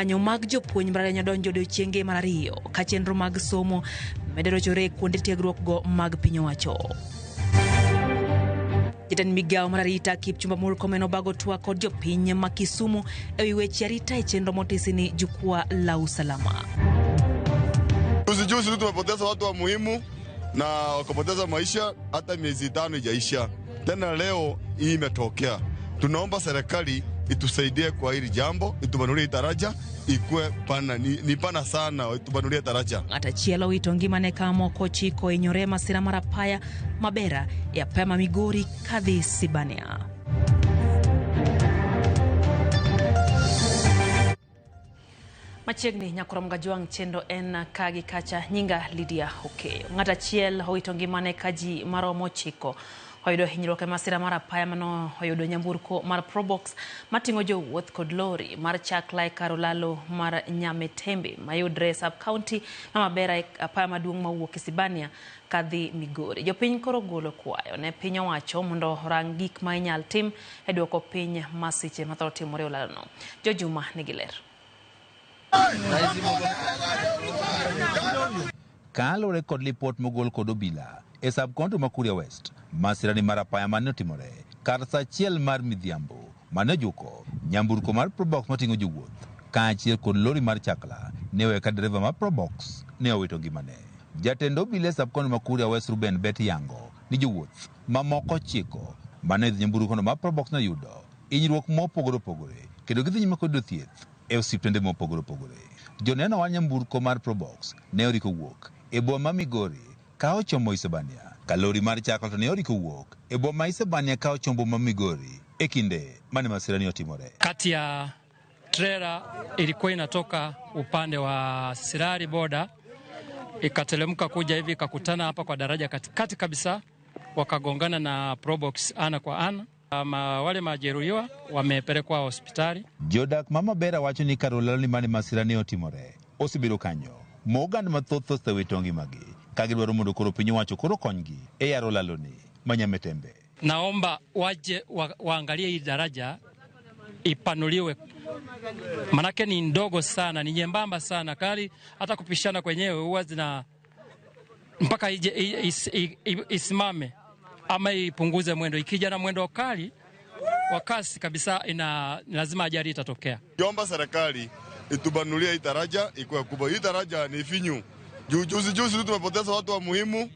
Ng'anyo mag jopuonj mbalariany odonjo odiochienge mar ariyo ka chenro mag somo medo rochore kuonde tiegruok go mag piny owacho. Jatend migawo mar arita Kipchumba Murkomen obago twak kod jopiny ma Kisumu ewi weche arita e chenro motisi ni Jukwaa la Usalama. Juzi juzi tu tumepoteza watu wa muhimu na wakapoteza maisha, hata miezi 5 ijaisha. Tena leo hii imetokea. Tunaomba serikali itusaidie kwa hili jambo, itubanulie daraja ikue pana, ni pana sana, itubanulie daraja. Ng'at achiel owito ngimane ka moko 9 hinyore masira mar apaya Mabera e apaya ma Migori kadhi Sibania. Machiegni nyakorom Gajwang' chenro en ka gi kacha, nyinga Lydia Okeyo. Ng'at achiel owito ngimane ka ji maromo 9 oyudo hinyruok e masira mar apaya mano oyudo nyamburko mar Probox mating'o jowuoth kod lori mar chakla e kar olalo mar Nyametembe mayudre sub county ma Mabera e apaya maduong' mawuok Isibania kadhi Migori. Jopiny koro golo kwayo ne piny owacho mondo orang gik ma inyal tim e duoko piny masiche mathoro timore e olalono. Jojuma nigi ler. Kaluwore kod lipot mogol kod obila e sub county ma Kuria West, masira ni mar apaya mane otimore kar saa 1 mar midhiambo mane ojuko nyamburko mar Probox mating'o jowuoth kaachiel kod lori mar chakla ne owe ka dereva mar Probox ne owito ngimane. Jatend obila e sub county ma Kuria West Ruben Bet yango ni jowuoth mamoko 9 mane idho nyamburko mar Probox noyudo hinyruok mopogore opogore kendo gidhi nyime kod yudo thieth e osiptende mopogore opogore. Joneno wa nyamburko mar Probox ne oriko wuok e boma ma Migori ka ochomo Isebania, ka lori mar chakla to ne oriko wuok e boma ma Isebania ka ochomo boma ma Migori e kinde mane masira ni otimore. Kati ya trela ilikuwa inatoka upande wa Sirari boda ikateremka kuja hivi ikakutana hapa kwa daraja katikati kabisa, wakagongana na Probox ana kwa ana. Wale majeruhiwa wamepelekwa hospitali. Jodak ma Mabera wacho ni kar olalo ni mane masira ne otimore osebedo kanyo ma oganda mathoth osewito ngimagi ka gidwaro mondo koro piny owacho koro konygi e yaro laloni ma Nyametembe. Naomba waje waangalie hii daraja ipanuliwe, manake ni ndogo sana, ni nyembamba sana, kali hata kupishana kwenyewe huwa zina mpaka ije, isimame ama ipunguze mwendo. Ikija na mwendo kali wa kasi kabisa, ina lazima ajali itatokea. Kiomba serikali itubanulie hii daraja ikuwe kubwa. Hii daraja ni finyu. Juzi juzi tu tumepoteza watu wa muhimu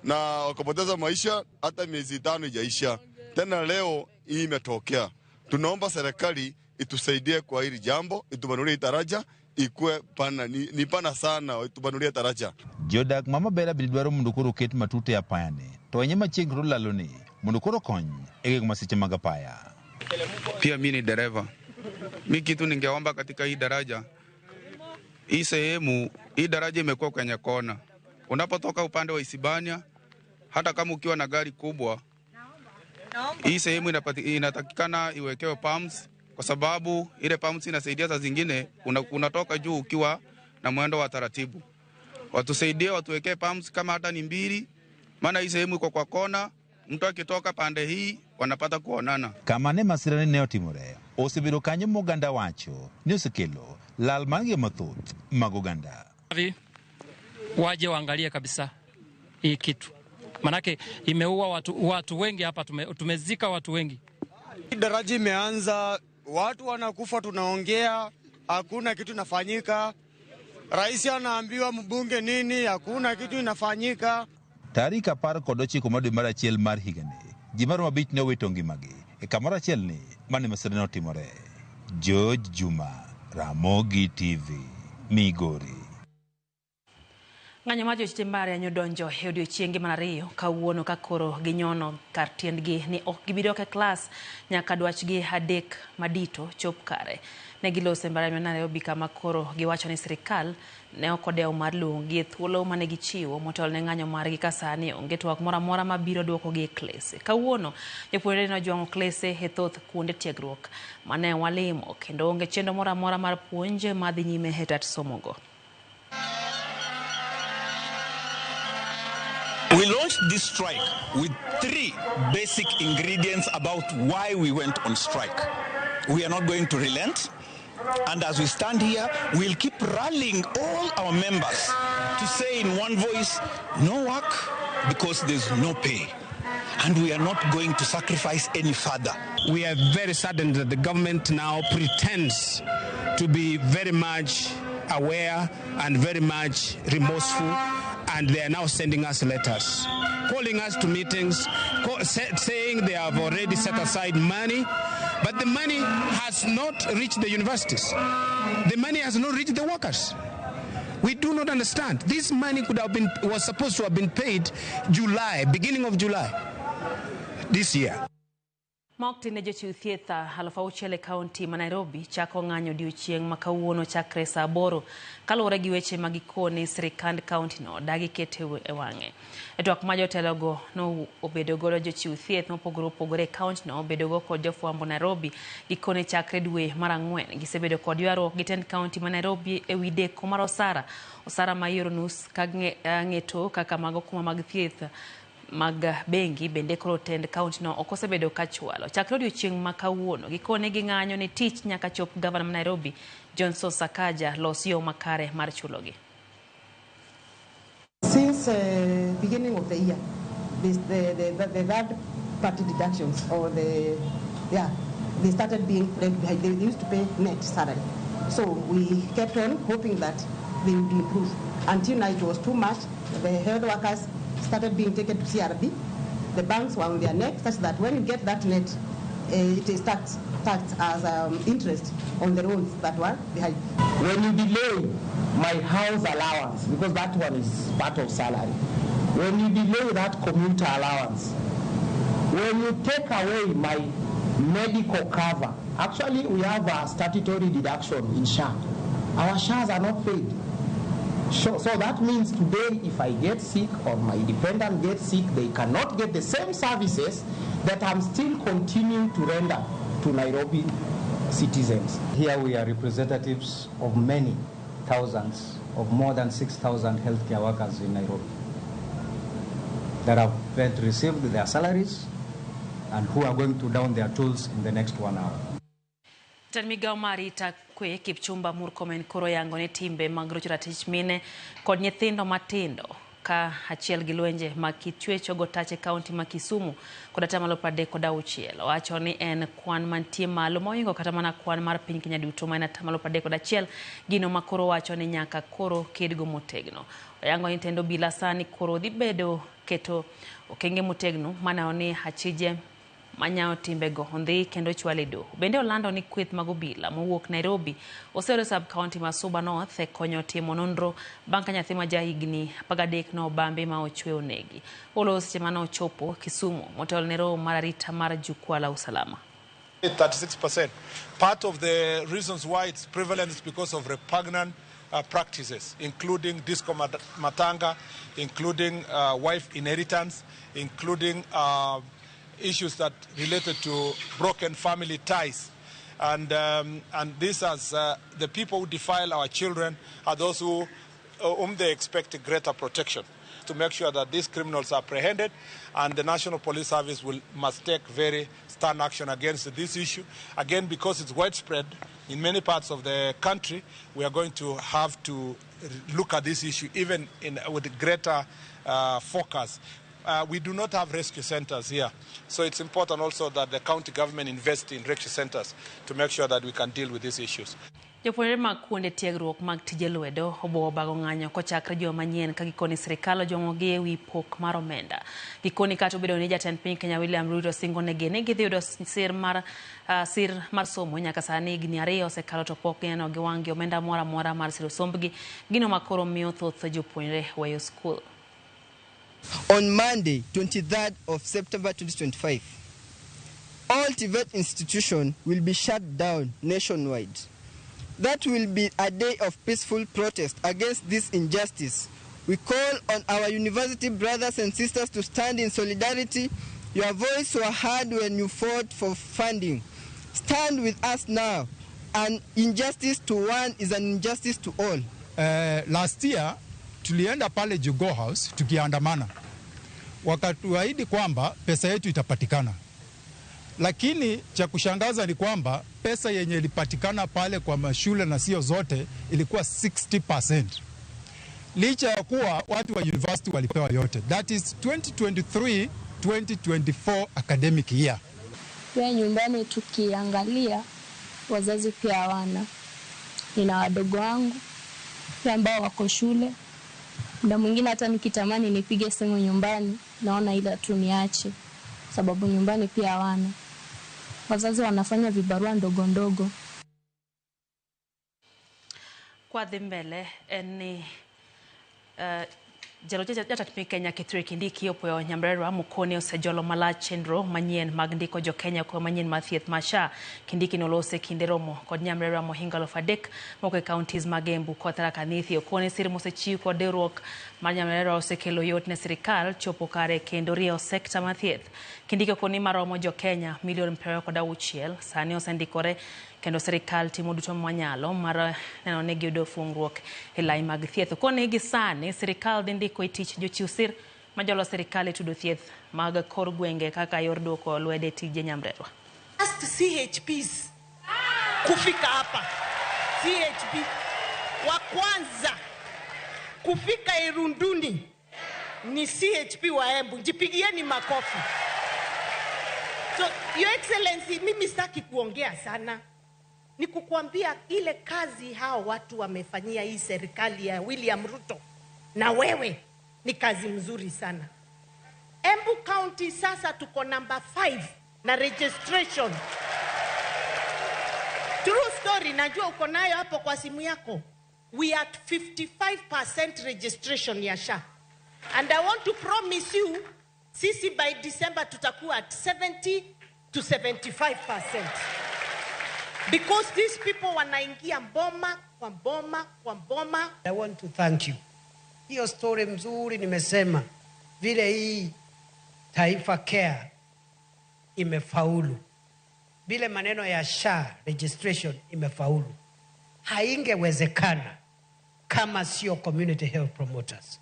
na wakapoteza maisha, hata miezi 5 ijaisha. Tena leo hii imetokea. Tunaomba serikali itusaidie kwa hili jambo, itubanulie hii daraja ikue pana, ni pana sana, itubanulie daraja. Jodak ma Mabera bende dwaro mondo koro oket matute e apayani to enye machiegni kod olaloni mondo koro kony e geng'o masiche mag apaya. Pia mi ni dereva. Mi kitu ningeomba katika hii daraja, hii sehemu, hii daraja imekuwa kwenye kona. Unapotoka upande wa Isibania, hata kama ukiwa na gari kubwa, hii sehemu inatakikana iwekewe pumps, kwa sababu ile pumps inasaidia saa zingine unatoka juu ukiwa na mwendo wa taratibu. Watusaidie watuwekee pumps kama hata ni 2, maana hii sehemu iko kwa kona, mtu akitoka pande hii wanapata kuonana. Kama ne masira ne otimore, osebedo kanyo moganda wacho ni osekelo lal mar ngima mathoth mag oganda. Waje waangalie kabisa hii kitu, manake imeua watu wengi hapa, tumezika watu wengi. Daraja imeanza, watu wanakufa, tunaongea, hakuna kitu inafanyika. Rais anaambiwa mbunge nini, hakuna kitu inafanyika. Tarik 19 mar dwe mar achiel mar higani, ji maromo 5 ne owito ngimagi e kamoro achiel ni mane masira ne otimore. George Juma, Ramogi TV, Migori. Ng'anyo mar jochite mbalariany odonjo e odiochienge mar ariyo kawuono ka koro ginyono kar tiendgi ni ok gibi dok e klas nyaka dwachgi 3 madito chop kare. Ne giloso e mbalariany ma Nairobi kama koro giwacho ni sirikal ne ok odewo mar luongogi e thuolo mane gichiwo motelo ne ng'anyo margi ka sani onge twak moro amora mabiro duokogi e klese. Kawuono jopuonjre ne ojwang'o klese e thoth kuonde tiegruok mane walimo kendo onge chenro moro amora mar puonj madhi nyime e tat somogo. We launched this strike with 3 basic ingredients about why we went on strike. We are not going to relent. And as we stand here, we'll keep rallying all our members to say in one voice, no work because there's no pay. And we are not going to sacrifice any further. We are very saddened that the government now pretends to be very much aware and very much remorseful, and they are now sending us letters, calling us to meetings, saying they have already set aside money, but the money has not reached the universities. The money has not reached the workers. We do not understand. This money was supposed to have been paid July, beginning of July this year. Mok tine jochiw thieth 6,000 e kaunti ma Nairobi chako ng'anyo odiochieng' ma kawuono chakre saa 8 kaluwore gi weche ma gikoni sirikand kaunti no dagi kete e wang'e. E twak ma jotelogo no obedo godo jochiw thieth mopogore opogore e kaunti no obedogo kod jofwambo Nairobi gikoni chakre dwe mar 4 gisebedo kod ywaruok gi tend kaunti ma Nairobi e wi deko mar osara ma ioro nus ka ng'eto kaka mago kuma mag thieth mag bengi bende koro tend kaunti no ok osebedo ka chwalo. Chakre odiochieng' ma kawuono gikone ging'anyo ne tich nyaka chop gavana ma Nairobi Johnson Sakaja los yo makare mar chulogi. Since beginning of the year, the third party deductions or they started being left behind. They used to pay net salary. So we kept on hoping that they would improve. Until now it was too much. The health workers started being taken to CRB. The banks were on their neck, such that when you get that net, it is taxed as interest on the loans that were behind. When you delay my house allowance, because that one is part of salary, when you delay that commuter allowance, when you take away my medical cover, actually we have a statutory deduction in SHA. Our SHAs are not paid. So that means today if I get sick or my dependent gets sick, they cannot get the same services that I'm still continuing to render to Nairobi citizens. Here we are representatives of many thousands, of more than 6,000 healthcare workers in Nairobi that have received their salaries and who are going to down their tools in the next 1 hour. Jatend migao mar arita kwe Kipchumba Murkomen koro yango ne timbe mag rocho ratich mine kod nyithindo matindo ka achiel gi lwenje mag kit chwecho go tach e kaunti ma Kisumu kod 36%. Owacho ni en kwan mantie malo mohingo kata mana kwan mar piny Kenya duto ma en 31, gino ma koro wacho ni nyaka koro kedgo motegno. Oyango ni tend obila sani koro dhi bedo keto okenge motegno maneno ni achije manyawo timbego ondhi kendo chwale doho. Bende olando ni kweth mag obila mowuok Nairobi oseoro sub county ma Suba North e konyo timo nonro bang' ka nyathi ma jahigni 13 no obambe ma ochwe onegi. Olo seche mane ochopo Kisumu motelo ne romo mar arita mar jukwaa la usalama. 36%. Part of the reasons why it's prevalent is because of repugnant practices, including disco matanga, including wife inheritance, including issues that related to broken family ties. And this as the people who defile our children are those who, whom they expect greater protection, to make sure that these criminals are apprehended, and the National Police Service must take very stern action against this issue. Again, because it's widespread in many parts of the country, we are going to have to look at this issue even with greater focus. We do not have rescue centers here, so it's important also that the county government invest in rescue centers to make sure that we can deal with these issues. Jopuonjre mag kuonde tiegruok mag tije lwedo obowo bago ng'anyo kochakre juma manyien ka gikoni sirikal ojwang'ogi e wi pok mar omenda. Gikoni kata obedo ni jatend piny Kenya William Ruto singo negi ni gidhi yudo sir mar somo nyaka sani higni 2 osekalo to pok gineno gi wang' gi omenda moro amora mar siro sombgi, gino ma koro miyo thoth jopuonjre weyo skul. On Monday, 23rd of September 2025, all TVET institutions will be shut down nationwide. That will be a day of peaceful protest against this injustice. We call on our university brothers and sisters to stand in solidarity. Your voice were heard when you fought for funding. Stand with us now. An injustice to one is an injustice to all. Last year, tulienda pale Jogoo House tukiandamana. Wakatuahidi kwamba pesa yetu itapatikana. Lakini cha kushangaza ni kwamba pesa yenye ilipatikana pale kwa mashule na sio zote ilikuwa 60%. Licha ya kuwa watu wa university walipewa yote. That is 2023 2024 academic year. Pia nyumbani tukiangalia wazazi pia hawana. Nina wadogo wangu pia ambao wako shule. Muda mwingine hata nikitamani nipige simu nyumbani naona ila tu niache, sababu nyumbani pia hawana. Wazazi wanafanya vibarua ndogo ndogo. Kwa dhi mbele en ni jatich piny Kenya Kithure Kindiki opuoyo nyamrerwa mokone osejolo malach chenro manyien mag ndiko jo Kenya kwe manyien mar thieth mar SHA. Kindiki nolose kinde romo kod nyamrerwa mohingo 3,000 moko e counties mag Embu kod Tharaka Nithi. Okone sir mosechiw kod riwruok mar nyamrerwa osekelo yot ne sirikal chopo kare kendo rieyo sekta mar thieth. Kindiki okoni maromo jo Kenya milion 26 sani osendikore kendo sirikal timo duto manyalo mar neno ni giyudo fungruok e lai mag thieth. Okone gi sani sirikal dhi ndiko e tich jochiw sir majolo sirikal e tudo thieth mag kor gwenge kaka yor duoko lwedo e tije nyamrerwa. Last CHPs kufika hapa, CHP wa kwanza kufika Irunduni ni CHP wa Embu. Jipigieni makofi. So, Your Excellency, mimi sitaki kuongea sana. Ni kukuambia ile kazi hao watu wamefanyia hii serikali ya William Ruto na wewe ni kazi mzuri sana. Embu County sasa tuko number 5 na registration. True story, najua uko nayo hapo kwa simu yako. We are at 55% registration ya SHA. And I want to promise you, sisi by December tutakuwa at 70 to 75%. Because these people wanaingia mboma kwa mboma kwa mboma. I want to thank you. Hiyo story mzuri nimesema vile hii Taifa Care imefaulu, vile maneno ya SHA registration imefaulu, haingewezekana kama sio community health promoters.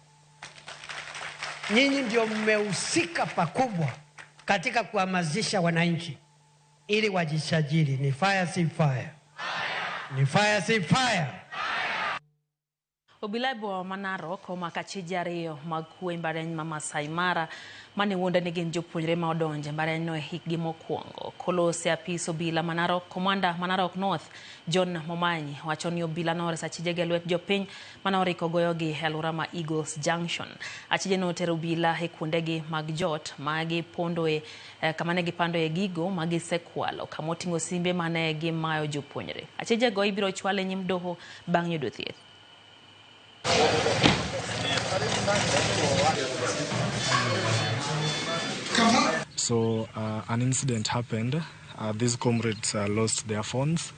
Nyinyi ndio mmehusika pakubwa katika kuhamasisha wananchi ili wajisajili. Ni fire si fire? Ni fire si fire? Obila boma ma Narok omako achije ariyo mag kwe e mbalariany ma Masai Mara mane wuonde ni gin jopuonjre ma odonjo e mbalariany no e hikgi mokwongo. Kolose apis obila ma Narok, komanda ma Narok North John Momanyi wacho ni obila noreso achijego e lwet jopiny mane oriko goyogi e alwora ma Eagles Junction. Achije notero obila e kuondegi mag jot ma gipondoe kama ne gipandoe gigo ma gisekwalo kamoting'o simbe mane gimayo jopuonjre. Achijego ibiro chwal e nyim doho bang' yudo thieth. So an incident happened. These comrades lost their phones.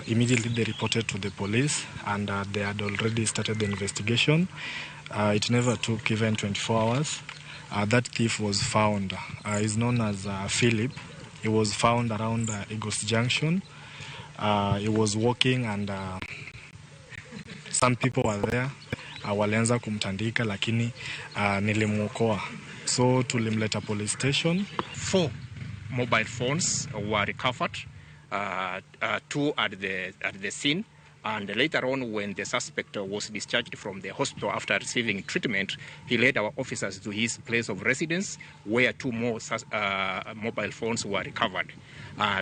Immediately they reported to the police, and they had already started the investigation. It never took even 24 hours. That thief was found. He's known as Philip. He was found around Eagles Junction. He was walking and some people were there. Walianza kumtandika lakini nilimuokoa. So tulimleta police station. 4 mobile phones were recovered, 2 at the scene, and later on when the suspect was discharged from the hospital after receiving treatment, he led our officers to his place of residence where 2 more mobile phones were recovered.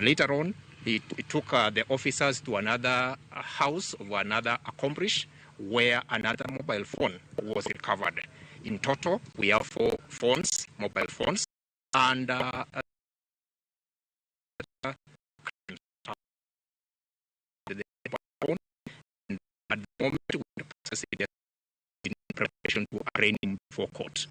Later on, he took the officers to another house of another accomplice where another mobile phone was recovered. In total, we have 4 phones, mobile phones, and the phone. And at the moment, we are processing in preparation to arraign him before court.